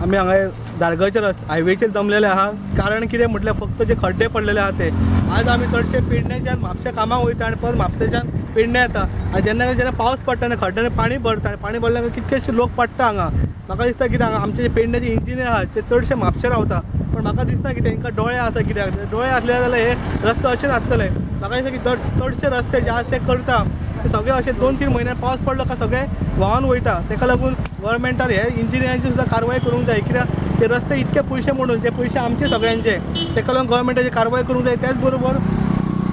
आमी हांगा धारगळच्या हायवेचेर जमलेले आहा. कारण कितें म्हटल्यार फक्त जे खड्डे पडलेले आहा ते आज आमी चडशे पेडण्याच्यान म्हापशा कामाक वयता आनी परत म्हापशेच्यान पेडण्या येता आनी जेन्ना जेन्ना पावस पडटा तेन्ना खड्ड्यांनी पाणी भरता आनी पाणी भरल्यार कितकेशे लोक पडटा हांगा. म्हाका दिसता कितें हांगा आमचे जे पेडण्याचे इंजिनियर आहा ते चडशे म्हापशे रावता, पण म्हाका दिसना की तांकां दोळे आसा कित्याक दोळे आसले जाल्यार हे रस्ते अशे नासतले. म्हाका दिसता की चडशे रस्ते जे आसा ते करता ते सगळे अशे 2-3 म्हयने पावस पडलो काय सगळे व्हांवन वयता. ताका लागून गव्हर्मेंटान हे इंजिनियरांची सुद्दां कारवाय करूंक जाय, कित्याक ते रस्ते इतके पयशे म्हणून ते पयशे आमचे सगळ्यांचे, ताका लागून गव्हर्मेंटाची कारवाय करूंक जाय. त्याच बरोबर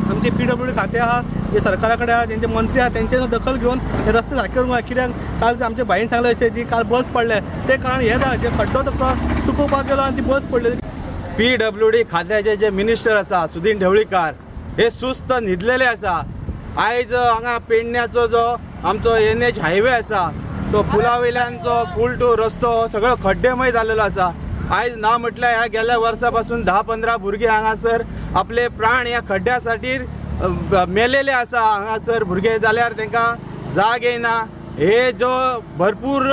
आमचे PWD खाते आहा जे सरकारा कडेन आहा, तेंचे मंत्री आहा तेंचे दखल घेवन हे रस्ते सारके करूंक जाय. कित्याक काल आमच्या भाईन सांगलें अशें जी काल बस पडले ते कारण हें ना जे खड्डो तो चुकोवपाक गेलो आनी ती बस पडली. PWD खात्याचे जे मिनिस्टर आसा सुदीन ढवळीकार हे सुस्त न्हिदलेले आसा. आयज हांगा पेडण्याचो जो आमचो NH highway आसा तो पुला वयल्यान जो पूल टू रस्तो सगळो खड्डेमय जाल्लेलो आसा. आयज ना म्हटल्यार ह्या गेल्या वर्सा पासून 10-15 भुरगे हांगासर आपले प्राण ह्या खड्ड्या खातीर मेलेले आसा. हांगासर भुरगे जाल्यार तांकां जाग येना. हे जो भरपूर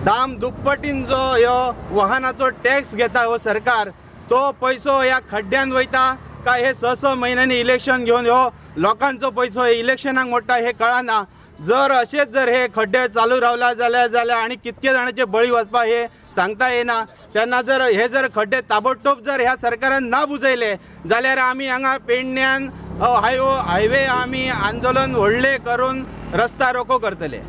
दाम दुप्पटीन जो ह्यो वाहनाचो टॅक्स घेता हो सरकार, तो पयसो ह्या खड्ड्यान वयता काय हे 6-6 म्हयन्यांनी इलेक्शन घेवन ह्यो लोकांचो पयसो हे इलेक्शनाक मोडटा हे कळना. जर अशेंच जर हे खड्डे चालू रावला जाल्यार आनी कितके जाणांचे बळी वचपा हे सांगता येना. तेन्ना जर हे जर खड्डे ताबडतोब जर ह्या सरकारान ना बुजयले जाल्यार आमी हांगा पेडण्यान हायवे आमी आंदोलन व्हडलें करून रस्ता रोको करतले.